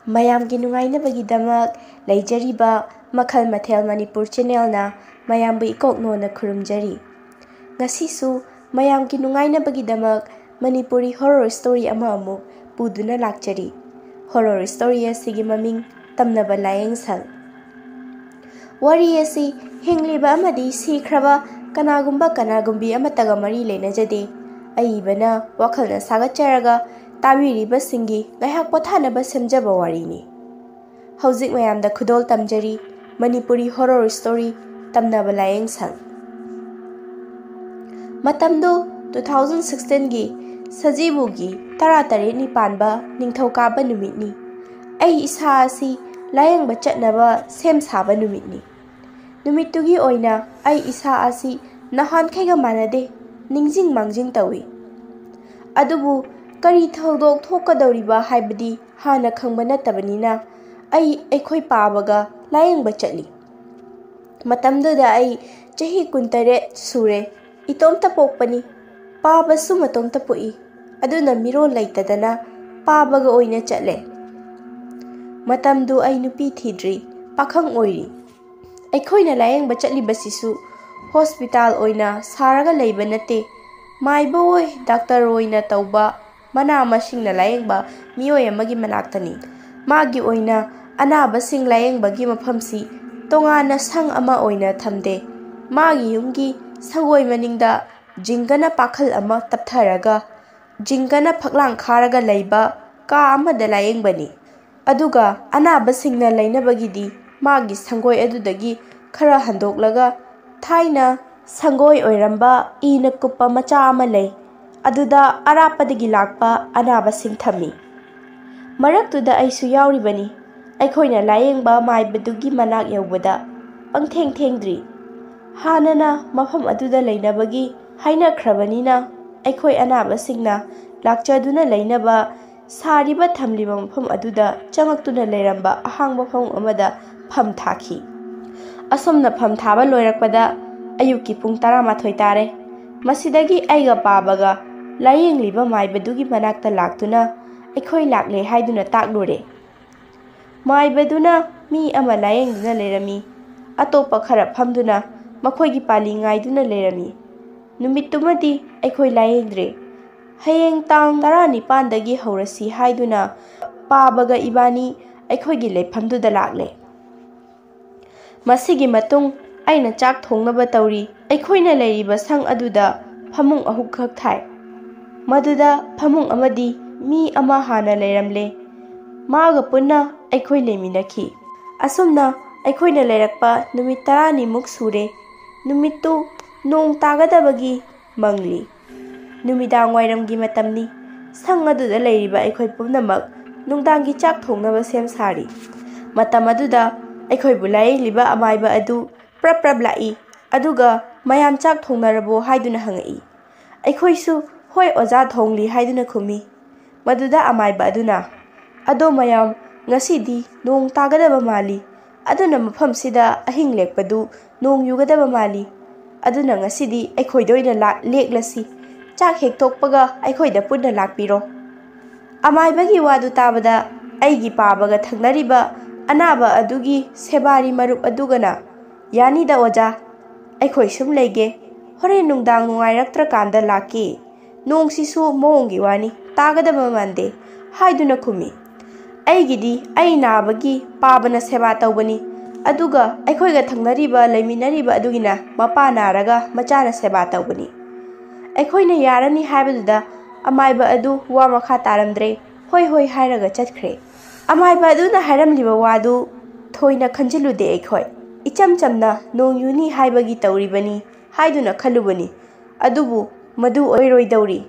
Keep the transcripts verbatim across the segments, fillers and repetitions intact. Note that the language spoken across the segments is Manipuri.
ꯃꯌꯥꯝꯒꯤ ꯅꯨꯡꯉꯥꯏꯅꯕꯒꯤꯗꯃꯛ ꯂꯩꯖꯔꯤꯕ ꯃꯈꯜ ꯃꯊꯦꯜ ꯃꯅꯤꯄꯨꯔ ꯆꯦꯅꯦꯜꯅ ꯃꯌꯥꯝꯕꯨ ꯏꯀꯣꯛꯅꯣꯅ ꯈꯨꯔꯨꯝꯖꯔꯤ꯫ ꯉꯁꯤꯁꯨ ꯃꯌꯥꯝꯒꯤ ꯅꯨꯡꯉꯥꯏꯅꯕꯒꯤꯗꯃꯛ ꯃꯅꯤꯄꯨꯔꯤ ꯍꯣꯔꯣꯔ ꯁ꯭ꯇꯣꯔꯤ ꯑꯃ ꯑꯃꯨꯛ ꯄꯨꯗꯨꯅ ꯂꯥꯛꯆꯔꯤ꯫ ꯍꯣꯔꯣꯔ ꯁ꯭ꯇꯣꯔꯤ ꯑꯁꯤꯒꯤ ꯃꯃꯤꯡ ꯇꯝꯅꯕ ꯂꯥꯏꯌꯦꯡꯁꯪ꯫ ꯋꯥꯔꯤ ꯑꯁꯤ ꯍꯤꯡꯂꯤꯕ ꯑꯃꯗꯤ ꯁꯤꯈ꯭ꯔꯕ ꯀꯅꯥꯒꯨꯝꯕ ꯀꯅꯥꯒꯨꯝꯕꯤ ꯑꯃꯠꯇꯒ ꯃꯔꯤ ꯂꯩꯅꯖꯗꯦ꯫ ꯑꯏꯕꯅ ꯋꯥꯈꯜꯅ ꯁꯥꯒꯠꯆꯔꯒ ꯇꯥꯕꯤꯔꯤꯕꯁꯤꯡꯒꯤ ꯉꯥꯏꯍꯥꯛ ꯄꯣꯊꯥꯅꯕ ꯁꯦꯝꯖꯕ ꯋꯥꯔꯤꯅꯤ꯫ ꯍꯧꯖꯤꯛ ꯃꯌꯥꯝꯗ ꯈꯨꯗꯣꯜ ꯇꯝꯖꯔꯤ ꯃꯅꯤꯄꯨꯔꯤ ꯍꯣꯔꯣꯔ ꯁ꯭ꯇꯣꯔꯤ ꯇꯝꯅꯕ ꯂꯥꯏꯌꯦꯡꯁꯪ꯫ ꯃꯇꯝꯗꯨ two thousand sixteenꯒꯤ ꯁꯖꯤꯕꯨꯒꯤ ꯇꯔꯥꯇꯔꯦꯠꯅꯤ ꯄꯥꯟꯕ ꯅꯤꯡꯊꯧꯀꯥꯕ ꯅꯨꯃꯤꯠꯅꯤ꯫ ꯑꯩ ꯏꯁꯥ ꯑꯁꯤ ꯂꯥꯏꯌꯦꯡꯕ ꯆꯠꯅꯕ ꯁꯦꯝ ꯁꯥꯕ ꯅꯨꯃꯤꯠꯅꯤ꯫ ꯅꯨꯃꯤꯠꯇꯨꯒꯤ ꯑꯣꯏꯅ ꯑꯩ ꯏꯁꯥ ꯑꯁꯤ ꯅꯍꯥꯟꯈꯩꯒ ꯃꯥꯟꯅꯗꯦ, ꯅꯤꯡꯖꯤꯡ ꯃꯥꯡꯖꯤꯡ ꯇꯧꯏ꯫ ꯑꯗꯨꯕꯨ ꯀꯔꯤ ꯊꯧꯗꯣꯛ ꯊꯣꯛꯀꯗꯧꯔꯤꯕ ꯍꯥꯏꯕꯗꯤ ꯍꯥꯟꯅ ꯈꯪꯕ ꯅꯠꯇꯕꯅꯤꯅ ꯑꯩ ꯑꯩꯈꯣꯏ ꯄꯥꯕꯒ ꯂꯥꯏꯌꯦꯡꯕ ꯆꯠꯂꯤ꯫ ꯃꯇꯝꯗꯨꯗ ꯑꯩ ꯆꯍꯤ ꯀꯨꯟꯇꯔꯦꯠ ꯁꯨꯔꯦ꯫ ꯏꯇꯣꯝꯇ ꯄꯣꯛꯄꯅꯤ꯫ ꯄꯥꯕꯁꯨ ꯃꯇꯣꯝꯇ ꯄꯣꯛꯏ꯫ ꯑꯗꯨꯅ ꯃꯤꯔꯣꯜ ꯂꯩꯇꯗꯅ ꯄꯥꯕꯒ ꯑꯣꯏꯅ ꯆꯠꯂꯦ꯫ ꯃꯇꯝꯗꯨ ꯑꯩ ꯅꯨꯄꯤ ꯊꯤꯗ꯭ꯔꯤ, ꯄꯥꯈꯪ ꯑꯣꯏꯔꯤ꯫ ꯑꯩꯈꯣꯏꯅ ꯂꯥꯏꯌꯦꯡꯕ ꯆꯠꯂꯤꯕꯁꯤꯁꯨ ꯍꯣꯁꯄꯤꯇꯥꯜ ꯑꯣꯏꯅ ꯁꯥꯔꯒ ꯂꯩꯕ ꯅꯠꯇꯦ꯫ ꯃꯥꯏꯕ ꯑꯣꯏ, ꯗꯥꯛꯇꯔ ꯑꯣꯏꯅ ꯇꯧꯕ, ꯃꯅꯥ ꯃꯁꯤꯡꯅ ꯂꯥꯏꯌꯦꯡꯕ ꯃꯤꯑꯣꯏ ꯑꯃꯒꯤ ꯃꯅꯥꯛꯇꯅꯤ꯫ ꯃꯥꯒꯤ ꯑꯣꯏꯅ ꯑꯅꯥꯕꯁꯤꯡ ꯂꯥꯏꯌꯦꯡꯕꯒꯤ ꯃꯐꯝꯁꯤ ꯇꯣꯉꯥꯟꯅ ꯁꯪ ꯑꯃ ꯑꯣꯏꯅ ꯊꯝꯗꯦ꯫ ꯃꯥꯒꯤ ꯌꯨꯝꯒꯤ ꯁꯪꯒꯣꯏ ꯃꯅꯤꯡꯗ ꯖꯤꯡꯒꯅ ꯄꯥꯈꯜ ꯑꯃ ꯇꯞꯊꯔꯒ, ꯖꯤꯡꯒꯅ ꯐꯛꯂꯥꯡ ꯈꯥꯔꯒ ꯂꯩꯕ ꯀꯥ ꯑꯃꯗ ꯂꯥꯏꯌꯦꯡꯕꯅꯤ꯫ ꯑꯗꯨꯒ ꯑꯅꯥꯕꯁꯤꯡꯅ ꯂꯩꯅꯕꯒꯤꯗꯤ ꯃꯥꯒꯤ ꯁꯪꯒꯣꯏ ꯑꯗꯨꯗꯒꯤ ꯈꯔ ꯍꯟꯗꯣꯛꯂꯒ ꯊꯥꯏꯅ ꯁꯪꯒꯣꯏ ꯑꯣꯏꯔꯝꯕ ꯏꯅ ꯀꯨꯞꯄ ꯃꯆꯥ ꯑꯃ ꯂꯩ꯫ ꯑꯗꯨꯗ ꯑꯔꯥꯞꯄꯗꯒꯤ ꯂꯥꯛꯄ ꯑꯅꯥꯕꯁꯤꯡ ꯊꯝꯃꯤ꯫ ꯃꯔꯛꯇꯨꯗ ꯑꯩꯁꯨ ꯌꯥꯎꯔꯤꯕꯅꯤ꯫ ꯑꯩꯈꯣꯏꯅ ꯂꯥꯏꯌꯦꯡꯕ ꯃꯥꯏꯕꯗꯨꯒꯤ ꯃꯅꯥꯛ ꯌꯧꯕꯗ ꯄꯪꯊꯦꯡ ꯊꯦꯡꯗ꯭ꯔꯤ꯫ ꯍꯥꯟꯅꯅ ꯃꯐꯝ ꯑꯗꯨꯗ ꯂꯩꯅꯕꯒꯤ ꯍꯥꯏꯅꯈ꯭ꯔꯕꯅꯤꯅ ꯑꯩꯈꯣꯏ ꯑꯅꯥꯕꯁꯤꯡꯅ ꯂꯥꯛꯆꯗꯨꯅ ꯂꯩꯅꯕ ꯁꯥꯔꯤꯕ ꯊꯝꯂꯤꯕ ꯃꯐꯝ ꯑꯗꯨꯗ ꯆꯪꯉꯛꯇꯨꯅ ꯂꯩꯔꯝꯕ ꯑꯍꯥꯡꯕ ꯐꯃꯨꯡ ꯑꯃꯗ ꯐꯝ ꯊꯥꯈꯤ꯫ ꯑꯁꯨꯝꯅ ꯐꯝ ꯊꯥꯕ ꯂꯣꯏꯔꯛꯄꯗ ꯑꯌꯨꯛꯀꯤ ꯄꯨꯡ ꯇꯔꯥꯃꯥꯊꯣꯏ ꯇꯥꯔꯦ꯫ ꯃꯁꯤꯗꯒꯤ ꯑꯩꯒ ꯄꯥꯕꯒ ꯂꯥꯏꯌꯦꯡꯂꯤꯕ ꯃꯥꯏꯕꯗꯨꯒꯤ ꯃꯅꯥꯛꯇ ꯂꯥꯛꯇꯨꯅ ꯑꯩꯈꯣꯏ ꯂꯥꯛꯂꯦ ꯍꯥꯏꯗꯨꯅ ꯇꯥꯛꯂꯨꯔꯦ꯫ ꯃꯥꯏꯕꯗꯨꯅ ꯃꯤ ꯑꯃ ꯂꯥꯌꯦꯡꯗꯨꯅ ꯂꯩꯔꯝꯃꯤ꯫ ꯑꯇꯣꯞꯄ ꯈꯔ ꯐꯝꯗꯨꯅ ꯃꯈꯣꯏꯒꯤ ꯄꯥꯜꯂꯤ ꯉꯥꯏꯗꯨꯅ ꯂꯩꯔꯝꯃꯤ꯫ ꯅꯨꯃꯤꯠꯇꯨꯃꯗꯤ ꯑꯩꯈꯣꯏ ꯂꯥꯌꯦꯡꯗ꯭ꯔꯦ꯫ ꯍꯌꯦꯡ ꯇꯥꯡ ꯇꯔꯥꯅꯤꯄꯥꯟꯗꯒꯤ ꯍꯧꯔꯁꯤ ꯍꯥꯏꯗꯨꯅ ꯄꯥꯕꯒ ꯏꯕꯥꯅꯤ ꯑꯩꯈꯣꯏꯒꯤ ꯂꯩꯐꯝꯗꯨꯗ ꯂꯥꯛꯂꯦ꯫ ꯃꯁꯤꯒꯤ ꯃꯇꯨꯡ ꯑꯩꯅ ꯆꯥꯛ ꯊꯣꯡꯅꯕ ꯇꯧꯔꯤ꯫ ꯑꯩꯈꯣꯏꯅ ꯂꯩꯔꯤꯕ ꯁꯪ ꯑꯗꯨꯗ ꯐꯃꯨꯡ ꯑꯍꯨꯝꯈꯛ ꯊꯥꯏ꯫ ꯃꯗꯨꯗ ꯐꯃꯨꯡ ꯑꯃꯗꯤ ꯃꯤ ꯑꯃ ꯍꯥꯟꯅ ꯂꯩꯔꯝꯂꯦ꯫ ꯃꯥꯒ ꯄꯨꯟꯅ ꯑꯩꯈꯣꯏ ꯂꯩꯃꯤꯟꯅꯈꯤ꯫ ꯑꯁꯨꯝꯅ ꯑꯩꯈꯣꯏꯅ ꯂꯩꯔꯛꯄ ꯅꯨꯃꯤꯠ ꯇꯔꯥꯅꯤꯃꯨꯛ ꯁꯨꯔꯦ꯫ ꯅꯨꯃꯤꯠꯇꯨ ꯅꯣꯡ ꯇꯥꯒꯗꯕꯒꯤ ꯃꯪꯂꯤ꯫ ꯅꯨꯃꯤꯗꯥꯡ ꯋꯥꯏꯔꯝꯒꯤ ꯃꯇꯝꯅꯤ꯫ ꯁꯪ ꯑꯗꯨꯗ ꯂꯩꯔꯤꯕ ꯑꯩꯈꯣꯏ ꯄꯨꯝꯅꯃꯛ ꯅꯨꯡꯗꯥꯡꯒꯤ ꯆꯥꯛ ꯊꯣꯡꯅꯕ ꯁꯦꯝ ꯁꯥꯔꯤ꯫ ꯃꯇꯝ ꯑꯗꯨꯗ ꯑꯩꯈꯣꯏꯕꯨ ꯂꯥꯌꯦꯡꯂꯤꯕ ꯑꯃꯥꯏꯕ ꯑꯗꯨ ꯄ꯭ꯔꯞ ꯄ꯭ꯔꯞ ꯂꯥꯛꯏ꯫ ꯑꯗꯨꯒ "ꯃꯌꯥꯝ ꯆꯥꯛ ꯊꯣꯡꯅꯔꯕꯣ?" ꯍꯥꯏꯗꯨꯅ ꯍꯪꯉꯛꯏ꯫ ꯑꯩꯈꯣꯏꯁꯨ "ꯍꯣꯏ ꯑꯣꯖꯥ, ꯊꯣꯡꯂꯤ" ꯍꯥꯏꯗꯨꯅ ꯈꯨꯝꯃꯤ꯫ ꯃꯗꯨꯗ ꯑꯃꯥꯏꯕ ꯑꯗꯨꯅ, "ꯑꯗꯣ ꯃꯌꯥꯝ, ꯉꯁꯤꯗꯤ ꯅꯣꯡ ꯇꯥꯒꯗꯕ ꯃꯥꯜꯂꯤ꯫ ꯑꯗꯨꯅ ꯃꯐꯝꯁꯤꯗ ꯑꯍꯤꯡ ꯂꯦꯛꯄꯗꯨ ꯅꯣꯡ ꯌꯨꯒꯗꯕ ꯃꯥꯜꯂꯤ꯫ ꯑꯗꯨꯅ ꯉꯁꯤꯗꯤ ꯑꯩꯈꯣꯏꯗ ꯑꯣꯏꯅ ꯂꯥ-, ꯂꯦꯛꯂꯁꯤ꯫ ꯆꯥꯛ ꯍꯦꯛ ꯇꯣꯛꯄꯒ ꯑꯩꯈꯣꯏꯗ ꯄꯨꯟꯅ ꯂꯥꯛꯄꯤꯔꯣ"꯫ ꯑꯃꯥꯏꯕꯒꯤ ꯋꯥꯗꯨ ꯇꯥꯕꯗ ꯑꯩꯒꯤ ꯄꯥꯕꯒ ꯊꯪꯅꯔꯤꯕ ꯑꯅꯥꯕ ꯑꯗꯨꯒꯤ ꯁꯦꯕꯥꯔꯤ ꯃꯔꯨꯞ ꯑꯗꯨꯒꯅ, "ꯌꯥꯅꯤꯗ ꯑꯣꯖꯥ, ꯑꯩꯈꯣꯏ ꯁꯨꯝ ꯂꯩꯒꯦ꯫ ꯍꯣꯔꯦꯟ ꯅꯨꯡꯗꯥꯡ ꯅꯨꯡꯉꯥꯏꯔꯛꯇ꯭ꯔꯀꯥꯟꯗ ꯂꯥꯛꯀꯦ꯫ ꯅꯣꯡꯁꯤꯁꯨ ꯃꯑꯣꯡꯒꯤ ꯋꯥꯅꯤ, ꯇꯥꯒꯗꯕ ꯃꯥꯟꯗꯦ" ꯍꯥꯏꯗꯨꯅ ꯈꯨꯝꯃꯤ꯫ ꯑꯩꯒꯤꯗꯤ ꯑꯩ ꯅꯥꯕꯒꯤ ꯄꯥꯕꯅ ꯁꯦꯕꯥ ꯇꯧꯕꯅꯤ, ꯑꯗꯨꯒ ꯑꯩꯈꯣꯏꯒ ꯊꯪꯅꯔꯤꯕ, ꯂꯩꯃꯤꯟꯅꯔꯤꯕ ꯑꯗꯨꯒꯤꯅ ꯃꯄꯥ ꯅꯥꯔꯒ ꯃꯆꯥꯅ ꯁꯦꯕꯥ ꯇꯧꯕꯅꯤ꯫ ꯑꯩꯈꯣꯏꯅ ꯌꯥꯔꯅꯤ ꯍꯥꯏꯕꯗꯨꯗ ꯑꯃꯥꯏꯕ ꯑꯗꯨ ꯋꯥ ꯃꯈꯥ ꯇꯥꯔꯝꯗ꯭ꯔꯦ, "ꯍꯣꯏ ꯍꯣꯏ" ꯍꯥꯏꯔꯒ ꯆꯠꯈ꯭ꯔꯦ꯫ ꯑꯃꯥꯏꯕ ꯑꯗꯨꯅ ꯍꯥꯏꯔꯝꯂꯤꯕ ꯋꯥꯗꯨ ꯊꯣꯏꯅ ꯈꯟꯖꯤꯜꯂꯨꯗꯦ ꯑꯩꯈꯣꯏ꯫ ꯏꯆꯝ ꯆꯝꯅ ꯅꯣꯡ ꯌꯨꯅꯤ ꯍꯥꯏꯕꯒꯤ ꯇꯧꯔꯤꯕꯅꯤ ꯍꯥꯏꯗꯨꯅ ꯈꯜꯂꯨꯕꯅꯤ, ꯑꯗꯨꯕꯨ ꯃꯗꯨ ꯑꯣꯏꯔꯣꯏꯗꯧꯔꯤ꯫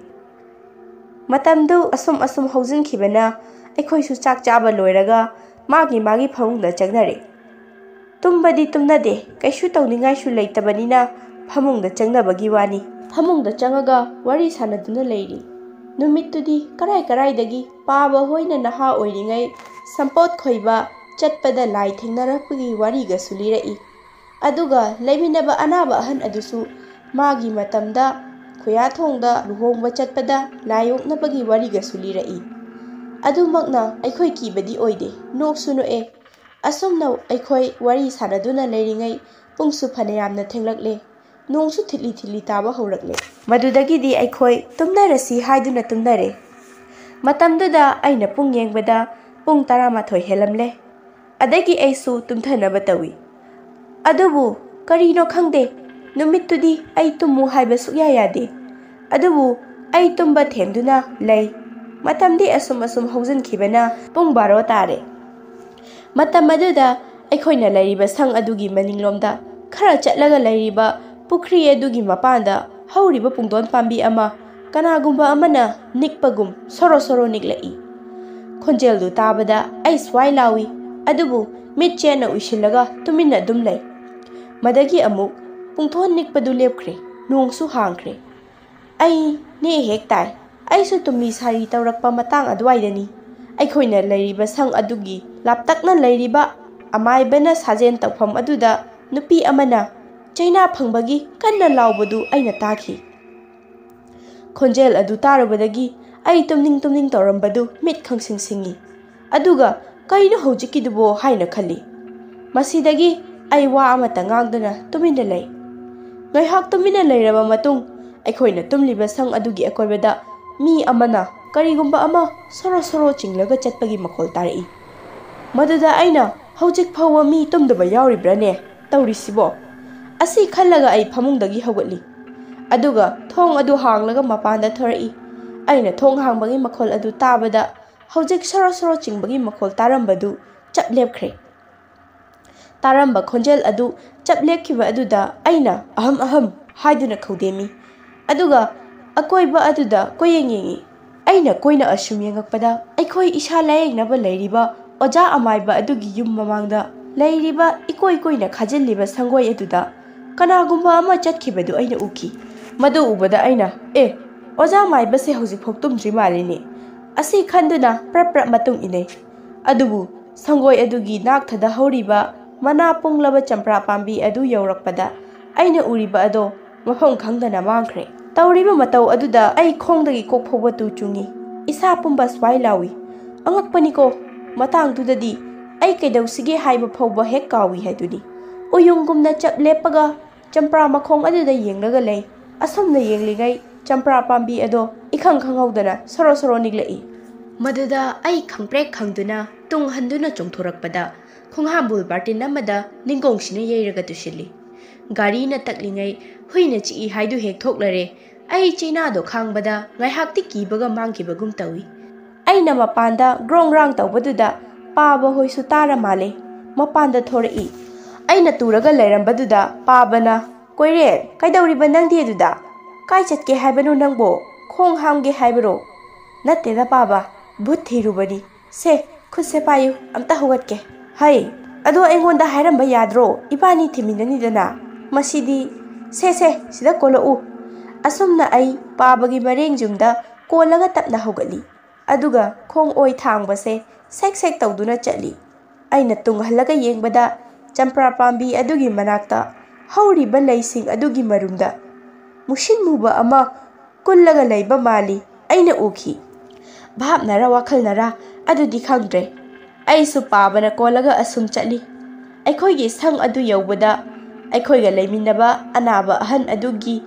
ꯃꯇꯝꯗꯨ ꯑꯁꯨꯝ ꯑꯁꯨꯝ ꯍꯧꯖꯤꯟꯈꯤꯕꯅ ꯑꯩꯈꯣꯏꯁꯨ ꯆꯥꯛ ꯆꯥꯕ ꯂꯣꯏꯔꯒ ꯃꯥꯒꯤ ꯃꯥꯒꯤ ꯐꯃꯨꯡꯗ ꯆꯪꯅꯔꯦ꯫ ꯇꯨꯝꯕꯗꯤ ꯇꯨꯝꯅꯗꯦ, ꯀꯩꯁꯨ ꯇꯧꯅꯤꯡꯉꯥꯏꯁꯨ ꯂꯩꯇꯕꯅꯤꯅ ꯐꯃꯨꯡꯗ ꯆꯪꯅꯕꯒꯤ ꯋꯥꯅꯤ꯫ ꯐꯃꯨꯡꯗ ꯆꯪꯉꯒ ꯋꯥꯔꯤ ꯁꯥꯟꯅꯗꯨꯅ ꯂꯩꯔꯤ꯫ ꯅꯨꯃꯤꯠꯇꯨꯗꯤ ꯀꯔꯥꯏ ꯀꯔꯥꯏꯗꯒꯤ ꯄꯥꯕ ꯍꯣꯏꯅ ꯅꯍꯥ ꯑꯣꯏꯔꯤꯉꯩ ꯁꯝꯄꯣꯠ ꯈꯣꯏꯕ ꯆꯠꯄꯗ ꯂꯥꯏ ꯊꯦꯡꯅꯔꯛꯄꯒꯤ ꯋꯥꯔꯤꯒꯁꯨ ꯂꯤꯔꯛꯏ꯫ ꯑꯗꯨꯒ ꯂꯩꯃꯤꯟꯅꯕ ꯑꯅꯥꯕ ꯑꯍꯟ ꯑꯗꯨꯁꯨ ꯃꯥꯒꯤ ꯃꯇꯝꯗ ꯈꯨꯌꯥꯊꯣꯡꯗ ꯂꯨꯍꯣꯡꯕ ꯆꯠꯄꯗ ꯂꯥꯏ ꯑꯣꯛꯅꯕꯒꯤ ꯋꯥꯔꯤꯒꯁꯨ ꯂꯤꯔꯛꯏ꯫ ꯑꯗꯨꯃꯛꯅ ꯑꯩꯈꯣꯏ ꯀꯤꯕꯗꯤ ꯑꯣꯏꯗꯦ, ꯅꯣꯛꯁꯨ ꯅꯣꯛꯑꯦ꯫ ꯑꯁꯨꯝꯅ ꯑꯩꯈꯣꯏ ꯋꯥꯔꯤ ꯁꯥꯟꯅꯗꯨꯅ ꯂꯩꯔꯤꯉꯩ ꯄꯨꯡꯁꯨ ꯐꯅꯌꯥꯝꯅ ꯊꯦꯡꯂꯛꯂꯦ꯫ ꯅꯣꯡꯁꯨ ꯊꯤꯠꯂꯤ ꯊꯤꯠꯂꯤ ꯇꯥꯕ ꯍꯧꯔꯛꯂꯦ꯫ ꯃꯗꯨꯗꯒꯤꯗꯤ ꯑꯩꯈꯣꯏ ꯇꯨꯝꯅꯔꯁꯤ ꯍꯥꯏꯗꯨꯅ ꯇꯨꯝꯅꯔꯦ꯫ ꯃꯇꯝꯗꯨꯗ ꯑꯩꯅ ꯄꯨꯡ ꯌꯦꯡꯕꯗ ꯄꯨꯡ ꯇꯔꯥꯃꯥꯊꯣꯏ ꯍꯦꯜꯂꯝꯂꯦ꯫ ꯑꯗꯒꯤ ꯑꯩꯁꯨ ꯇꯨꯝꯊꯅꯕ ꯇꯧꯏ꯫ ꯑꯗꯨꯕꯨ ꯀꯔꯤꯅꯣ ꯈꯪꯗꯦ, ꯅꯨꯃꯤꯠꯇꯨꯗꯤ ꯑꯩ ꯇꯨꯝꯃꯨ ꯍꯥꯏꯕ ꯁꯨꯛꯌꯥ ꯌꯥꯗꯦ꯫ ꯑꯗꯨꯕꯨ ꯑꯩ ꯇꯨꯝꯕ ꯊꯦꯝꯗꯨꯅ ꯂꯩ꯫ ꯃꯇꯝꯗꯤ ꯑꯁꯨꯝ ꯑꯁꯨꯝ ꯍꯧꯖꯤꯟꯈꯤꯕꯅ ꯄꯨꯡ ꯕꯥꯔꯣ ꯇꯥꯔꯦ꯫ ꯃꯇꯝ ꯑꯗꯨꯗ ꯑꯩꯈꯣꯏꯅ ꯂꯩꯔꯤꯕ ꯁꯪ ꯑꯗꯨꯒꯤ ꯃꯅꯤꯡꯂꯣꯝꯗ ꯈꯔ ꯆꯠꯂꯒ ꯂꯩꯔꯤꯕ ꯄꯨꯈ꯭ꯔꯤ ꯑꯗꯨꯒꯤ ꯃꯄꯥꯟꯗ ꯍꯧꯔꯤꯕ ꯄꯨꯡꯗꯣꯟ ꯄꯥꯝꯕꯤ ꯑꯃ ꯀꯅꯥꯒꯨꯝꯕ ꯑꯃꯅ ꯅꯤꯛꯄꯒꯨꯝ ꯁꯣꯔꯣ ꯁꯣꯔꯣ ꯅꯤꯛꯂꯛꯏ꯫ ꯈꯣꯟꯖꯦꯜꯗꯨ ꯇꯥꯕꯗ ꯑꯩ ꯁ꯭ꯋꯥꯏ ꯂꯥꯎꯏ, ꯑꯗꯨꯕꯨ ꯃꯤꯠ ꯆꯦꯠꯅ ꯎꯏꯁꯤꯜꯂꯒ ꯇꯨꯃꯤꯟꯅ ꯑꯗꯨꯝ ꯂꯩ꯫ ꯃꯗꯒꯤ ꯑꯃꯨꯛ ꯄꯨꯡꯊꯣꯟ ꯅꯤꯛꯄꯗꯨ ꯂꯦꯞꯈ꯭ꯔꯦ, ꯅꯣꯡꯁꯨ ꯍꯥꯡꯈ꯭ꯔꯦ꯫ ꯑꯩ ꯅꯦ ꯍꯦꯛ ꯇꯥꯏ꯫ ꯑꯩꯁꯨ ꯇꯨꯝꯃꯤ ꯁꯥꯔꯤ ꯇꯧꯔꯛꯄ ꯃꯇꯥꯡ ꯑꯗꯨꯋꯥꯏꯗꯅꯤ꯫ ꯑꯩꯈꯣꯏꯅ ꯂꯩꯔꯤꯕ ꯁꯪ ꯑꯗꯨꯒꯤ ꯂꯥꯞꯇꯛꯅ ꯂꯩꯔꯤꯕ ꯑꯃꯥꯏꯕꯅ ꯁꯥꯖꯦꯟ ꯇꯧꯐꯝ ꯑꯗꯨꯗ ꯅꯨꯄꯤ ꯑꯃꯅ ꯆꯩꯅꯥ ꯐꯪꯕꯒꯤ ꯀꯟꯅ ꯂꯥꯎꯕꯗꯨ ꯑꯩꯅ ꯇꯥꯈꯤ꯫ ꯈꯣꯟꯖꯦꯜ ꯑꯗꯨ ꯇꯥꯔꯨꯕꯗꯒꯤ ꯑꯩ ꯇꯨꯝꯅꯤꯡ ꯇꯨꯝꯅꯤꯡ ꯇꯧꯔꯝꯕꯗꯨ ꯃꯤꯠ ꯈꯪꯁꯤꯡ ꯁꯤꯡꯏ꯫ ꯑꯗꯨꯒ "ꯀꯩꯅꯣ ꯍꯧꯖꯤꯛꯀꯤꯗꯨꯕꯣ?" ꯍꯥꯏꯅ ꯈꯜꯂꯤ꯫ ꯃꯁꯤꯗꯒꯤ ꯑꯩ ꯋꯥ ꯑꯃꯠꯇ ꯉꯥꯡꯗꯅ ꯇꯨꯃꯤꯟꯅ ꯂꯩ꯫ ꯉꯥꯏꯍꯥꯛ ꯇꯨꯃꯤꯟꯅ ꯂꯩꯔꯕ ꯃꯇꯨꯡ, ꯑꯩꯈꯣꯏꯅ ꯇꯨꯝꯂꯤꯕ ꯁꯪ ꯑꯗꯨꯒꯤ ꯑꯀꯣꯏꯕꯗ ꯃꯤ ꯑꯃꯅ ꯀꯔꯤꯒꯨꯝꯕ ꯑꯃ ꯁꯣꯔꯣ ꯁꯣꯔꯣ ꯆꯤꯡꯂꯒ ꯆꯠꯄꯒꯤ ꯃꯈꯣꯜ ꯇꯥꯔꯛꯏ꯫ ꯃꯗꯨꯗ ꯑꯩꯅ, "ꯍꯧꯖꯤꯛ ꯐꯥꯎꯕ ꯃꯤ ꯇꯨꯝꯗꯕ ꯌꯥꯎꯔꯤꯕ꯭ꯔꯥꯅꯦ ꯇꯧꯔꯤꯁꯤꯕꯣ?" ꯑꯁꯤ ꯈꯜꯂꯒ ꯑꯩ ꯐꯃꯨꯡꯗꯒꯤ ꯍꯧꯒꯠꯂꯤ꯫ ꯑꯗꯨꯒ ꯊꯣꯡ ꯑꯗꯨ ꯍꯥꯡꯂꯒ ꯃꯄꯥꯟꯗ ꯊꯣꯔꯛꯏ꯫ ꯑꯩꯅ ꯊꯣꯡ ꯍꯥꯡꯕꯒꯤ ꯃꯈꯣꯜ ꯑꯗꯨ ꯇꯥꯕꯗ ꯍꯧꯖꯤꯛ ꯁꯣꯔꯣ ꯁꯣꯔꯣ ꯆꯤꯡꯕꯒꯤ ꯃꯈꯣꯜ ꯇꯥꯔꯝꯕꯗꯨ ꯆꯞ ꯂꯦꯞꯈ꯭ꯔꯦ꯫ ꯇꯥꯔꯝꯕ ꯈꯣꯟꯖꯦꯜ ꯑꯗꯨ ꯆꯞ ꯂꯦꯞꯈꯤꯕ ꯑꯗꯨꯗ ꯑꯩꯅ "ꯑꯍꯝ ꯑꯍꯝ" ꯍꯥꯏꯗꯨꯅ ꯈꯧꯗꯦꯝꯃꯤ꯫ ꯑꯗꯨꯒ ꯑꯀꯣꯏꯕ ꯑꯗꯨꯗ ꯀꯣꯏꯌꯦꯡ ꯌꯦꯡꯉꯤ꯫ ꯑꯩꯅ ꯀꯣꯏꯅ ꯑꯁꯨꯝ ꯌꯦꯡꯉꯛꯄꯗ ꯑꯩꯈꯣꯏ ꯏꯁꯥ ꯂꯥꯌꯦꯡꯅꯕ ꯂꯩꯔꯤꯕ ꯑꯣꯖꯥ ꯑꯃꯥꯏꯕ ꯑꯗꯨꯒꯤ ꯌꯨꯝ ꯃꯃꯥꯡꯗ ꯂꯩꯔꯤꯕ ꯏꯀꯣꯏ ꯀꯣꯏꯅ ꯈꯥꯖꯤꯜꯂꯤꯕ ꯁꯪꯒꯣꯏ ꯑꯗꯨꯗ ꯀꯅꯥꯒꯨꯝꯕ ꯑꯃ ꯆꯠꯈꯤꯕꯗꯨ ꯑꯩꯅ ꯎꯈꯤ꯫ ꯃꯗꯨ ꯎꯕꯗ ꯑꯩꯅ, "ꯑꯦ, ꯑꯣꯖꯥ ꯃꯥꯏꯕꯁꯦ ꯍꯧꯖꯤꯛꯐꯥꯎ ꯇꯨꯝꯗ꯭ꯔꯤ ꯃꯥꯜꯂꯤꯅꯦ" ꯑꯁꯤ ꯈꯟꯗꯨꯅ ꯄ꯭ꯔꯞ ꯄ꯭ꯔꯞ ꯃꯇꯨꯡ ꯏꯟꯅꯩ꯫ ꯑꯗꯨꯕꯨ ꯁꯪꯒꯣꯏ ꯑꯗꯨꯒꯤ ꯅꯥꯛꯊꯗ ꯍꯧꯔꯤꯕ ꯃꯅꯥ ꯄꯨꯡꯂꯕ ꯆꯝꯄ꯭ꯔꯥ ꯄꯥꯝꯕꯤ ꯑꯗꯨ ꯌꯧꯔꯛꯄꯗ ꯑꯩꯅ ꯎꯔꯤꯕ ꯑꯗꯣ ꯃꯐꯝ ꯈꯪꯗꯅ ꯃꯥꯡꯈ꯭ꯔꯦ꯫ ꯇꯧꯔꯤꯕ ꯃꯇꯧ ꯑꯗꯨꯗ ꯑꯩ ꯈꯣꯡꯗꯒꯤ ꯀꯣꯛ ꯐꯥꯎꯕ ꯇꯨ ꯆꯨꯡꯏ꯫ ꯏꯁꯥ ꯄꯨꯝꯕ ꯁ꯭ꯋꯥꯏ ꯂꯥꯎꯏ꯫ ꯑꯉꯛꯄꯅꯤꯀꯣ, ꯃꯇꯥꯡꯗꯨꯗꯗꯤ ꯑꯩ ꯀꯩꯗꯧꯁꯤꯒꯦ ꯍꯥꯏꯕ ꯐꯥꯎꯕ ꯍꯦꯛ ꯀꯥꯎꯏ ꯍꯥꯏꯗꯨꯅꯤ꯫ ꯎꯌꯨꯡꯒꯨꯝꯅ ꯆꯞ ꯂꯦꯞꯄꯒ ꯆꯝꯄ꯭ꯔꯥ ꯃꯈꯣꯡ ꯑꯗꯨꯗ ꯌꯦꯡꯂꯒ ꯂꯩ꯫ ꯑꯁꯨꯝꯅ ꯌꯦꯡꯂꯤꯉꯩ ꯆꯝꯄ꯭ꯔꯥ ꯄꯥꯝꯕꯤ ꯑꯗꯣ ꯏꯈꯪ ꯈꯪꯍꯧꯗꯅ ꯁꯣꯔꯣ ꯁꯣꯔꯣ ꯅꯤꯛꯂꯛꯏ꯫ ꯃꯗꯨꯗ ꯑꯩ ꯈꯪꯄ꯭ꯔꯦꯛ ꯈꯪꯗꯨꯅ ꯇꯨꯡ ꯍꯟꯗꯨꯅ ꯆꯣꯡꯊꯣꯔꯛꯄꯗ ꯈꯣꯡꯍꯥꯝꯕꯨꯜ ꯕꯥꯔꯇꯤꯟ ꯑꯃꯗ ꯅꯤꯡꯒꯣꯡꯁꯤꯅ ꯌꯩꯔꯒ ꯇꯨꯁꯤꯜꯂꯤ꯫ ꯒꯥꯔꯤꯅ ꯇꯛꯂꯤꯉꯩ ꯍꯨꯏꯅ ꯆꯤꯛꯏ ꯍꯥꯏꯗꯨ ꯍꯦꯛ ꯊꯣꯛꯂꯔꯦ꯫ ꯑꯩ ꯆꯩꯅꯥꯗꯣ ꯈꯥꯡꯕꯗ ꯉꯥꯏꯍꯥꯛꯇꯤ ꯀꯤꯕꯒ ꯃꯥꯡꯈꯤꯕꯒꯨꯝ ꯇꯧꯏ꯫ ꯑꯩꯅ ꯃꯄꯥꯟꯗ ꯒ꯭ꯔꯣꯡ ꯒ꯭ꯔꯥꯡ ꯇꯧꯕꯗꯨꯗ ꯄꯥꯕ ꯍꯣꯏꯁꯨ ꯇꯥꯔ ꯃꯥꯜꯂꯦ꯫ ꯃꯄꯥꯟꯗ ꯊꯣꯔꯛꯏ꯫ ꯑꯩꯅ ꯇꯨꯔꯒ ꯂꯩꯔꯝꯕꯗꯨꯗ ꯄꯥꯕꯅ, "ꯀꯣꯏꯔꯦꯟ, ꯀꯩꯗꯧꯔꯤꯕ ꯅꯪꯗꯤ ꯑꯗꯨꯗ? ꯀꯥꯏ ꯆꯠꯀꯦ ꯍꯥꯏꯕꯅꯣ ꯅꯪꯕꯣ? ꯈꯣꯡ ꯍꯥꯝꯒꯦ ꯍꯥꯏꯕꯔꯣ?" "ꯅꯠꯇꯦꯗ ꯄꯥꯕ, ꯚꯨꯠ ꯊꯤꯔꯨꯕꯅꯤ꯫ ꯁꯦ, ꯈꯨꯠꯁꯦ ꯄꯥꯏꯌꯨ, ꯑꯝꯇ ꯍꯧꯒꯠꯀꯦ꯫ ꯍꯩ, ꯑꯗꯣ ꯑꯩꯉꯣꯟꯗ ꯍꯥꯏꯔꯝꯕ ꯌꯥꯗ꯭ꯔꯣ? ꯏꯕꯥꯅꯤ ꯊꯤꯃꯤꯟꯅꯅꯤꯗꯅ꯫ ꯃꯁꯤꯗꯤ, ꯁꯦ, ꯁꯦ, ꯁꯤꯗ ꯀꯣꯜꯂꯛꯎ꯫" ꯑꯁꯨꯝꯅ ꯑꯩ ꯄꯥꯕꯒꯤ ꯃꯔꯦꯡ ꯌꯨꯝꯗ ꯀꯣꯜꯂꯒ ꯇꯞꯅ ꯍꯧꯒꯠꯂꯤ꯫ ꯑꯗꯨꯒ ꯈꯣꯡ ꯑꯣꯏ ꯊꯥꯡꯕꯁꯦ ꯁꯦꯛ ꯁꯦꯛ ꯇꯧꯗꯨꯅ ꯆꯠꯂꯤ꯫ ꯑꯩꯅ ꯇꯨꯡꯍꯜꯂꯒ ꯌꯦꯡꯕꯗ ꯆꯝꯄ꯭ꯔꯥ ꯄꯥꯝꯕꯤ ꯑꯗꯨꯒꯤ ꯃꯅꯥꯛꯇ ꯍꯧꯔꯤꯕ ꯂꯩꯁꯤꯡ ꯑꯗꯨꯒꯤ ꯃꯔꯨꯝꯗ ꯃꯨꯁꯤꯟ ꯃꯨꯕ ꯑꯃ ꯀꯨꯜꯂꯒ ꯂꯩꯕ ꯃꯥꯜꯂꯤ꯫ ꯑꯩꯅ ꯎꯈꯤ꯫ ꯚꯥꯞꯅꯔ ꯋꯥꯈꯜꯅꯔ ꯑꯗꯨꯗꯤ ꯈꯪꯗ꯭ꯔꯦ꯫ ꯑꯩꯁꯨ ꯄꯥꯕꯅ ꯀꯣꯜꯂꯒ ꯑꯁꯨꯝ ꯆꯠꯂꯤ꯫ ꯑꯩꯈꯣꯏꯒꯤ ꯁꯪ ꯑꯗꯨ ꯌꯧꯕꯗ ꯑꯩꯈꯣꯏꯒ ꯂꯩꯃꯤꯟꯅꯕ ꯑꯅꯥꯕ ꯑꯍꯟ ꯑꯗꯨꯒꯤ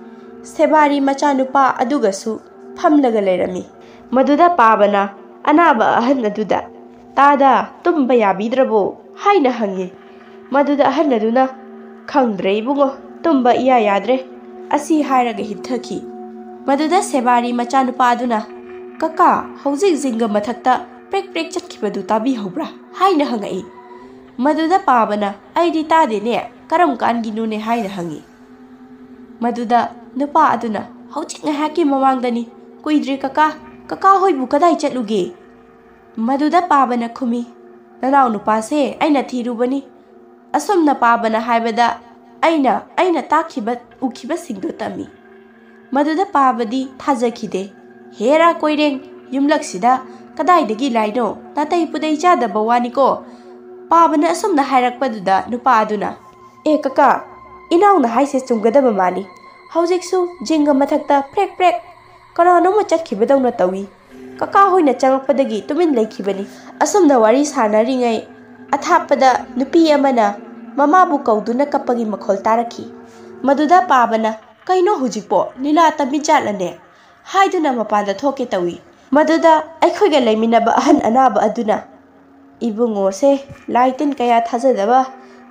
ꯁꯦꯕꯥꯔꯤ ꯃꯆꯥꯅꯨꯄꯥ ꯑꯗꯨꯒꯁꯨ ꯐꯝꯂꯒ ꯂꯩꯔꯝꯃꯤ꯫ ꯃꯗꯨꯗ ꯄꯥꯕꯅ ꯑꯅꯥꯕ ꯑꯍꯟ ꯑꯗꯨꯗ, "ꯇꯥꯗ, ꯇꯨꯝꯕ ꯌꯥꯕꯤꯗ꯭ꯔꯕꯣ?" ꯍꯥꯏꯅ ꯍꯪꯉꯤ꯫ ꯃꯗꯨꯗ ꯑꯍꯟ ꯑꯗꯨꯅ, "ꯈꯪꯗ꯭ꯔꯦ ꯏꯕꯨꯡꯉꯣ, ꯇꯨꯝꯕ ꯏꯌꯥ ꯌꯥꯗ꯭ꯔꯦ꯫" ꯑꯁꯤ ꯍꯥꯏꯔꯒ ꯍꯤꯞꯊꯈꯤ꯫ ꯃꯗꯨꯗ ꯁꯦꯕꯥꯔꯤ ꯃꯆꯥꯅꯨꯄꯥ ꯑꯗꯨꯅ, "ꯀꯀꯥ, ꯍꯧꯖꯤꯛ ꯖꯤꯡꯒ ꯃꯊꯛꯇ ꯄ꯭ꯔꯦꯛ ꯄ꯭ꯔꯦꯛ ꯆꯠꯈꯤꯕꯗꯨ ꯇꯥꯕꯤꯍꯧꯕ꯭ꯔꯥ?" ꯍꯥꯏꯅ ꯍꯪꯉꯛꯏ꯫ ꯃꯗꯨꯗ ꯄꯥꯕꯅ, "ꯑꯩꯗꯤ ꯇꯥꯗꯦꯅꯦ, ꯀꯔꯝ ꯀꯥꯟꯒꯤꯅꯣꯅꯦ?" ꯍꯥꯏꯅ ꯍꯪꯉꯤ꯫ ꯃꯗꯨꯗ ꯅꯨꯄꯥ ꯑꯗꯨꯅ, "ꯍꯧꯖꯤꯛ ꯉꯥꯏꯍꯥꯛꯀꯤ ꯃꯃꯥꯡꯗꯅꯤ, ꯀꯨꯏꯗ꯭ꯔꯤ ꯀꯀꯥ꯫ ꯀꯀꯥ ꯍꯣꯏꯕꯨ ꯀꯗꯥꯏ ꯆꯠꯂꯨꯒꯦ?" ꯃꯗꯨꯗ ꯄꯥꯕꯅ ꯈꯨꯝꯃꯤ, "ꯅꯅꯥꯎ ꯅꯨꯄꯥꯁꯦ ꯑꯩꯅ ꯊꯤꯔꯨꯕꯅꯤ꯫" ꯑꯁꯨꯝꯅ ꯄꯥꯕꯅ ꯍꯥꯏꯕꯗ ꯑꯩꯅ, ꯑꯩꯅ ꯇꯥꯈꯤꯕ, ꯎꯈꯤꯕꯁꯤꯡꯗꯨ ꯇꯝꯃꯤ꯫ ꯃꯗꯨꯗ ꯄꯥꯕꯗꯤ ꯊꯥꯖꯈꯤꯗꯦ꯫ "ꯍꯦꯔꯥ ꯀꯣꯏꯔꯦꯡ, ꯌꯨꯝꯂꯛꯁꯤꯗ ꯀꯗꯥꯏꯗꯒꯤ ꯂꯥꯏꯅꯣ? ꯅꯥꯇꯩ ꯄꯨꯗꯩ ꯆꯥꯗꯕ ꯋꯥꯅꯤꯀꯣ꯫" ꯄꯥꯕꯅ ꯑꯁꯨꯝꯅ ꯍꯥꯏꯔꯛꯄꯗꯨꯗ ꯅꯨꯄꯥ ꯑꯗꯨꯅ, "ꯑꯦ ꯀꯀꯥ, ꯏꯅꯥꯎꯅ ꯍꯥꯏꯁꯦ ꯆꯨꯝꯒꯗꯕ ꯃꯥꯜꯂꯤ꯫ ꯍꯧꯖꯤꯛꯁꯨ ꯖꯤꯡꯒ ꯃꯊꯛꯇ ꯄ꯭ꯔꯦꯛ ꯄ꯭ꯔꯦꯛ ꯀꯅꯥꯅꯣꯝꯃ ꯆꯠꯈꯤꯕꯗꯧꯅ ꯇꯧꯏ꯫" ꯀꯀꯥ ꯍꯣꯏꯅ ꯆꯪꯂꯛꯄꯗꯒꯤ ꯇꯨꯃꯤꯟ ꯂꯩꯈꯤꯕꯅꯤ꯫ ꯑꯁꯨꯝꯅ ꯋꯥꯔꯤ ꯁꯥꯟꯅꯔꯤꯉꯩ ꯑꯊꯥꯞꯄꯗ ꯅꯨꯄꯤ ꯑꯃꯅ ꯃꯃꯥꯕꯨ ꯀꯧꯗꯨꯅ ꯀꯞꯄꯒꯤ ꯃꯈꯣꯜ ꯇꯥꯔꯛꯈꯤ꯫ ꯃꯗꯨꯗ ꯄꯥꯕꯅ, "ꯀꯩꯅꯣ ꯍꯧꯖꯤꯛꯄꯣ? ꯂꯤꯂꯥ ꯇꯝꯃꯤꯖꯥꯠꯂꯅꯦ?" ꯍꯥꯏꯗꯨꯅ ꯃꯄꯥꯟꯗ ꯊꯣꯛꯀꯦ ꯇꯧꯏ꯫ ꯃꯗꯨꯗ ꯑꯩꯈꯣꯏꯒ ꯂꯩꯃꯤꯟꯅꯕ ꯑꯍꯟ ꯑꯅꯥꯕ ꯑꯗꯨꯅ, "ꯏꯕꯨꯡꯉꯣꯁꯦ ꯂꯥꯏ ꯇꯤꯟ ꯀꯌꯥ ꯊꯥꯖꯗꯕ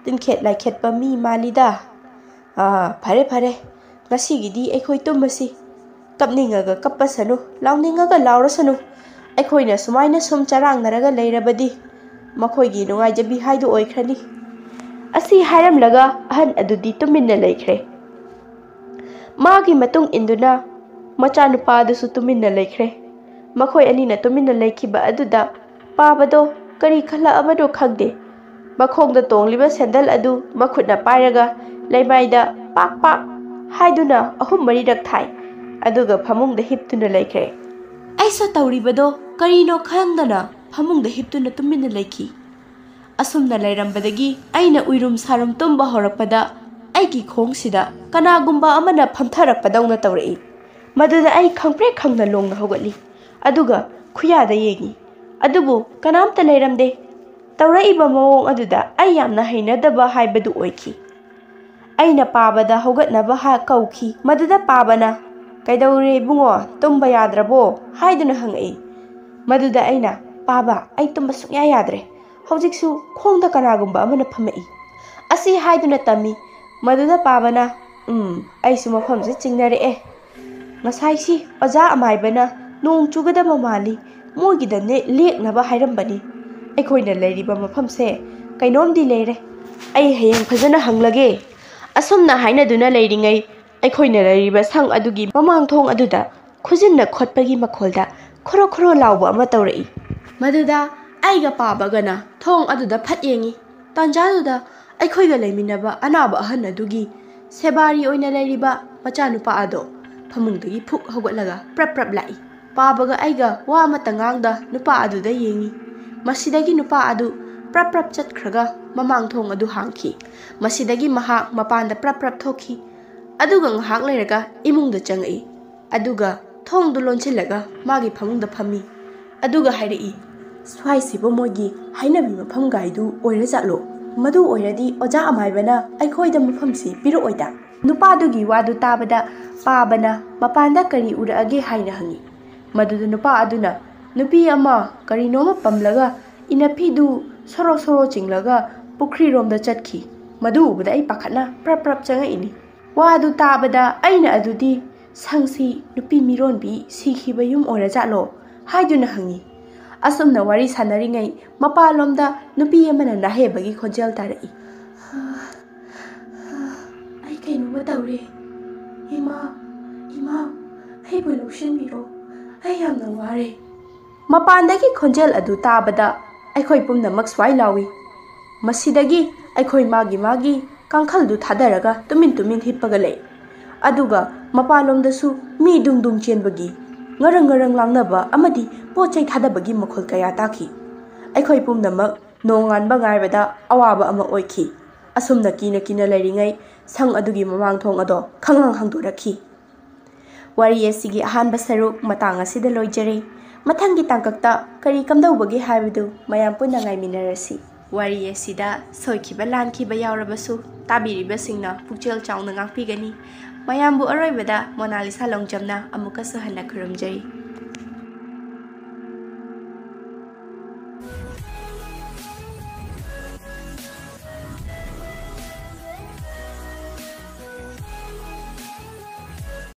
ꯇꯤꯟꯈꯦꯠ ꯂꯥꯏꯈꯦꯠꯄ ꯃꯤ ꯃꯥꯜꯂꯤꯗ꯫ ꯑꯥ, ꯐꯔꯦ ꯐꯔꯦ, ꯉꯁꯤꯒꯤꯗꯤ ꯑꯩꯈꯣꯏ ꯇꯨꯝꯃꯁꯤ꯫ ꯀꯞꯅꯤꯡꯉꯒ ꯀꯞꯄꯁꯅꯨ, ꯂꯥꯎꯅꯤꯡꯉꯒ ꯂꯥꯎꯔꯁꯅꯨ꯫ ꯑꯩꯈꯣꯏꯅ ꯁꯨꯃꯥꯏꯅ ꯁꯨꯝ ꯆꯔꯥꯡꯅꯔꯒ ꯂꯩꯔꯕꯗꯤ ꯃꯈꯣꯏꯒꯤ ꯅꯨꯡꯉꯥꯏꯖꯕꯤ ꯍꯥꯏꯗꯨ ꯑꯣꯏꯈ꯭ꯔꯅꯤ"꯫ ꯑꯁꯤ ꯍꯥꯏꯔꯝꯂꯒ ꯑꯍꯟ ꯑꯗꯨꯗꯤ ꯇꯨꯃꯤꯟꯅ ꯂꯩꯈ꯭ꯔꯦ꯫ ꯃꯥꯒꯤ ꯃꯇꯨꯡ ꯏꯟꯗꯨꯅ ꯃꯆꯥꯅꯨꯄꯥ ꯑꯗꯨꯁꯨ ꯇꯨꯃꯤꯟꯅ ꯂꯩꯈ꯭ꯔꯦ꯫ ꯃꯈꯣꯏ ꯑꯅꯤꯅ ꯇꯨꯃꯤꯟꯅ ꯂꯩꯈꯤꯕ ꯑꯗꯨꯗ ꯄꯥꯕꯗꯣ ꯀꯔꯤ ꯈꯜꯂꯛꯑꯕꯅꯣ ꯈꯪꯗꯦ꯫ ꯃꯈꯣꯡꯗ ꯇꯣꯡꯂꯤꯕ ꯁꯦꯟꯗꯜ ꯑꯗꯨ ꯃꯈꯨꯠꯅ ꯄꯥꯏꯔꯒ ꯂꯩꯃꯥꯏꯗ ꯄꯥꯛ ꯄꯥꯛ ꯍꯥꯏꯗꯨꯅ ꯑꯍꯨꯝ ꯃꯔꯤꯔꯛ ꯊꯥꯏ꯫ ꯑꯗꯨꯒ ꯐꯃꯨꯡꯗ ꯍꯤꯞꯇꯨꯅ ꯂꯩꯈ꯭ꯔꯦ꯫ ꯑꯩꯁꯨ ꯇꯧꯔꯤꯕꯗꯣ ꯀꯔꯤꯅꯣ ꯈꯪꯗꯅ ꯐꯃꯨꯡꯗ ꯍꯤꯞꯇꯨꯅ ꯇꯨꯃꯤꯟꯅ ꯂꯩꯈꯤ꯫ ꯑꯁꯨꯝꯅ ꯂꯩꯔꯝꯕꯗꯒꯤ ꯑꯩꯅ ꯎꯏꯔꯨꯝ ꯁꯥꯔꯨꯝ ꯇꯨꯝꯕ ꯍꯧꯔꯛꯄꯗ ꯑꯩꯒꯤ ꯈꯣꯡꯁꯤꯗ ꯀꯅꯥꯒꯨꯝꯕ ꯑꯃꯅ ꯐꯝꯊꯔꯛꯄꯗꯧꯅ ꯇꯧꯔꯛꯏ꯫ ꯃꯗꯨꯗ ꯑꯩ ꯈꯪꯄ꯭ꯔꯦꯛ ꯈꯪꯅ ꯂꯣꯡꯅ ꯍꯧꯒꯠꯂꯤ꯫ ꯑꯗꯨꯒ ꯈꯨꯌꯥꯗ ꯌꯦꯡꯉꯤ꯫ ꯑꯗꯨꯕꯨ ꯀꯅꯥꯝꯇ ꯂꯩꯔꯝꯗꯦ꯫ ꯇꯧꯔꯛꯏꯕ ꯃꯑꯣꯡ ꯑꯗꯨꯗ ꯑꯩ ꯌꯥꯝꯅ ꯍꯩꯅꯗꯕ ꯍꯥꯏꯕꯗꯨ ꯑꯣꯏꯈꯤ꯫ ꯑꯩꯅ ꯄꯥꯕꯗ ꯍꯧꯒꯠꯅꯕ ꯍꯥ-, ꯀꯧꯈꯤ꯫ ꯃꯗꯨꯗ ꯄꯥꯕꯅ, "ꯀꯩꯗꯧꯔꯦ ꯏꯕꯨꯡꯉꯣ? ꯇꯨꯝꯕ ꯌꯥꯗ꯭ꯔꯕꯣ?" ꯍꯥꯏꯗꯨꯅ ꯍꯪꯉꯛꯏ꯫ ꯃꯗꯨꯗ ꯑꯩꯅ, "ꯄꯥꯕ, ꯑꯩ ꯇꯨꯝꯕ ꯁꯨꯡꯌꯥ ꯌꯥꯗ꯭ꯔꯦ꯫ ꯍꯧꯖꯤꯛꯁꯨ ꯈꯣꯡꯗ ꯀꯅꯥꯒꯨꯝꯕ ꯑꯃꯅ ꯐꯝꯃꯛꯏ"꯫ ꯑꯁꯤ ꯍꯥꯏꯗꯨꯅ ꯇꯝꯃꯤ꯫ ꯃꯗꯨꯗ ꯄꯥꯕꯅ, "ꯎꯝ, ꯑꯩꯁꯨ ꯃꯐꯝꯁꯦ ꯆꯤꯡꯅꯔꯛꯑꯦ꯫ ꯉꯁꯥꯏꯁꯤ ꯑꯣꯖꯥ ꯑꯃꯥꯏꯕꯅ ꯅꯣꯡ ꯆꯨꯒꯗꯕ ꯃꯥꯜꯂꯤ, ꯃꯣꯏꯒꯤꯗ ꯅꯦ-, ꯂꯦꯛꯅꯕ ꯍꯥꯏꯔꯝꯕꯅꯤ꯫ ꯑꯩꯈꯣꯏꯅ ꯂꯩꯔꯤꯕ ꯃꯐꯝꯁꯦ ꯀꯩꯅꯣꯝꯗꯤ ꯂꯩꯔꯦ꯫ ꯑꯩ ꯍꯌꯦꯡ ꯐꯖꯅ ꯍꯪꯂꯒꯦ"꯫ ꯑꯁꯨꯝꯅ ꯍꯥꯏꯅꯗꯨꯅ ꯂꯩꯔꯤꯉꯩ ꯑꯩꯈꯣꯏꯅ ꯂꯩꯔꯤꯕ ꯁꯪ ꯑꯗꯨꯒꯤ ꯃꯃꯥꯡ ꯊꯣꯡ ꯑꯗꯨꯗ ꯈꯨꯖꯤꯟꯅ ꯈꯣꯠꯄꯒꯤ ꯃꯈꯣꯜꯗ ꯈꯣꯔꯣ ꯈꯣꯔꯣ ꯂꯥꯎꯕ ꯑꯃ ꯇꯧꯔꯛꯏ꯫ ꯃꯗꯨꯗ ꯑꯩꯒ ꯄꯥꯕꯒꯅ ꯊꯣꯡ ꯑꯗꯨꯗ ꯐꯠ ꯌꯦꯡꯉꯤ꯫ ꯇꯥꯟꯖꯥꯗꯨꯗ ꯑꯩꯈꯣꯏꯒ ꯂꯩꯃꯤꯟꯅꯕ ꯑꯅꯥꯕ ꯑꯍꯟ ꯑꯗꯨꯒꯤ ꯁꯦꯕꯥꯔꯤ ꯑꯣꯏꯅ ꯂꯩꯔꯤꯕ ꯃꯆꯥꯅꯨꯄꯥ ꯑꯗꯣ ꯐꯃꯨꯡꯗꯒꯤ ꯐꯨꯛ ꯍꯧꯒꯠꯂꯒ ꯄ꯭ꯔꯞ ꯄ꯭ꯔꯞ ꯂꯥꯛꯏ꯫ ꯄꯥꯕꯒ ꯑꯩꯒ ꯋꯥ ꯑꯃꯠꯇ ꯉꯥꯡꯗ ꯅꯨꯄꯥ ꯑꯗꯨꯗ ꯌꯦꯡꯉꯤ꯫ ꯃꯁꯤꯗꯒꯤ ꯅꯨꯄꯥ ꯑꯗꯨ ꯄ꯭ꯔꯞ ꯄ꯭ꯔꯞ ꯆꯠꯈ꯭ꯔꯒ ꯃꯃꯥꯡ ꯊꯣꯡ ꯑꯗꯨ ꯍꯥꯡꯈꯤ꯫ ꯃꯁꯤꯗꯒꯤ ꯃꯍꯥꯛ ꯃꯄꯥꯟꯗ ꯄ꯭ꯔꯞ ꯄ꯭ꯔꯞ ꯊꯣꯛꯈꯤ꯫ ꯑꯗꯨꯒ ꯉꯥꯏꯍꯥꯛ ꯂꯩꯔꯒ ꯏꯃꯨꯡꯗ ꯆꯪꯉꯛꯏ꯫ ꯑꯗꯨꯒ ꯊꯣꯡꯗꯨ ꯂꯣꯟꯁꯤꯜꯂꯒ ꯃꯥꯒꯤ ꯐꯃꯨꯡꯗ ꯐꯝꯃꯤ꯫ ꯑꯗꯨꯒ ꯍꯥꯏꯔꯛꯏ, "ꯁ꯭ꯋꯥꯏꯁꯤꯕꯨ ꯃꯣꯏꯒꯤ ꯍꯥꯏꯅꯕꯤ ꯃꯐꯝ ꯒꯥꯏꯗꯨ ꯑꯣꯏꯔꯖꯥꯠꯂꯣ? ꯃꯗꯨ ꯑꯣꯏꯔꯗꯤ ꯑꯣꯖꯥ ꯑꯃꯥꯏꯕꯅ ꯑꯩꯈꯣꯏꯗ ꯃꯐꯝꯁꯤ ꯄꯤꯔꯛꯑꯣꯏꯗ?" ꯅꯨꯄꯥꯗꯨꯒꯤ ꯋꯥꯗꯨ ꯇꯥꯕꯗ ꯄꯥꯕꯅ ꯃꯄꯥꯟꯗ ꯀꯔꯤ ꯎꯔꯛꯑꯒꯦ ꯍꯥꯏꯅ ꯍꯪꯉꯤ꯫ ꯃꯗꯨꯗ ꯅꯨꯄꯥ ꯑꯗꯨꯅ ꯅꯨꯄꯤ ꯑꯃ ꯀꯔꯤꯅꯣꯃ ꯄꯝꯂꯒ ꯏꯅꯐꯤꯗꯨ ꯁꯣꯔꯣ ꯁꯣꯔꯣ ꯆꯤꯡꯂꯒ ꯄꯨꯈ꯭ꯔꯤꯔꯣꯝꯗ ꯆꯠꯈꯤ꯫ ꯃꯗꯨ ꯎꯕꯗ ꯑꯩ ꯄꯥꯈꯠꯅ ꯄ꯭ꯔꯞ ꯄ꯭ꯔꯞ ꯆꯪꯉꯛꯏꯅꯤ꯫ ꯋꯥꯗꯨ ꯇꯥꯕꯗ ꯑꯩꯅ ꯑꯗꯨꯗꯤ ꯁꯪꯁꯤ ꯅꯨꯄꯤ ꯃꯤꯔꯣꯟꯕꯤ ꯁꯤꯈꯤꯕ ꯌꯨꯝ ꯑꯣꯏꯔꯖꯥꯠꯂꯣ ꯍꯥꯏꯗꯨꯅ ꯍꯪꯉꯤ꯫ ꯑꯁꯨꯝꯅ ꯋꯥꯔꯤ ꯁꯥꯟꯅꯔꯤꯉꯩ ꯃꯄꯥꯟꯂꯣꯝꯗ ꯅꯨꯄꯤ ꯑꯃꯅ ꯅꯥꯍꯦꯕꯒꯤ ꯈꯣꯟꯖꯦꯜ ꯇꯥꯔꯛꯏ꯫ "ꯑꯩ ꯀꯩꯅꯣꯝꯃ ꯇꯧꯔꯦ꯫ ꯏꯃꯥ, ꯏꯃꯥ, ꯑꯩꯕꯨ ꯂꯧꯁꯤꯟꯕꯤꯔꯣ꯫ ꯑꯩ ꯌꯥꯝꯅ ꯋꯥꯔꯦ꯫" ꯃꯄꯥꯟꯗꯒꯤ ꯈꯣꯟꯖꯦꯜ ꯑꯗꯨ ꯇꯥꯕꯗ ꯑꯩꯈꯣꯏ ꯄꯨꯝꯅꯃꯛ ꯁ꯭ꯋꯥꯏ ꯂꯥꯎꯏ꯫ ꯃꯁꯤꯗꯒꯤ ꯑꯩꯈꯣꯏ ꯃꯥꯒꯤ ꯃꯥꯒꯤ ꯀꯥꯡꯈꯜꯗꯨ ꯊꯥꯗꯔꯒ ꯇꯨꯃꯤꯟ ꯇꯨꯃꯤꯟ ꯍꯤꯞꯄꯒ ꯂꯩ꯫ ꯑꯗꯨꯒ ꯃꯄꯥꯟꯂꯣꯝꯗꯁꯨ ꯃꯤ ꯗꯨꯡ ꯗꯨꯡ ꯆꯦꯟꯕꯒꯤ, ꯉꯔꯪ ꯉꯔꯪ ꯂꯥꯡꯅꯕ ꯑꯃꯗꯤ ꯄꯣꯠ ꯆꯩ ꯊꯥꯗꯕꯒꯤ ꯃꯈꯣꯜ ꯀꯌꯥ ꯇꯥꯈꯤ꯫ ꯑꯩꯈꯣꯏ ꯄꯨꯝꯅꯃꯛ ꯅꯣꯡꯉꯥꯟꯕ ꯉꯥꯏꯕꯗ ꯑꯋꯥꯕ ꯑꯃ ꯑꯣꯏꯈꯤ꯫ ꯑꯁꯨꯝꯅ ꯀꯤꯅ ꯀꯤꯅ ꯂꯩꯔꯤꯉꯩ ꯁꯪ ꯑꯗꯨꯒꯤ ꯃꯃꯥꯡ ꯊꯣꯡ ꯑꯗꯣ ꯈꯪꯍꯥꯡ ꯍꯥꯡꯗꯣꯔꯛꯈꯤ꯫ ꯋꯥꯔꯤ ꯑꯁꯤꯒꯤ ꯑꯍꯥꯟꯕ ꯁꯔꯨꯛ ꯃꯇꯥꯡ ꯑꯁꯤꯗ ꯂꯣꯏꯖꯔꯦ꯫ ꯃꯊꯪꯒꯤ ꯇꯥꯡꯀꯛꯇ ꯀꯔꯤ ꯀꯝꯗꯧꯕꯒꯦ ꯍꯥꯏꯕꯗꯨ ꯃꯌꯥꯝ ꯄꯨꯟꯅ ꯉꯥꯏꯃꯤꯟꯅꯔꯁꯤ꯫ ꯋꯥꯔꯤ ꯑꯁꯤꯗ ꯁꯣꯏꯈꯤꯕ ꯂꯥꯟꯈꯤꯕ ꯌꯥꯎꯔꯕꯁꯨ ꯇꯥꯕꯤꯔꯤꯕꯁꯤꯡꯅ ꯄꯨꯛꯆꯦꯜ ꯆꯥꯎꯅ ꯉꯥꯛꯄꯤꯒꯅꯤ꯫ ꯃꯌꯥꯝꯕꯨ ꯑꯔꯣꯏꯕꯗ ꯃꯣꯅꯥꯂꯤꯁꯥ ꯂꯣꯡꯖꯝꯅ ꯑꯃꯨꯛꯀꯁꯨ ꯍꯟꯅ ꯈꯨꯔꯨꯝꯖꯔꯤ꯫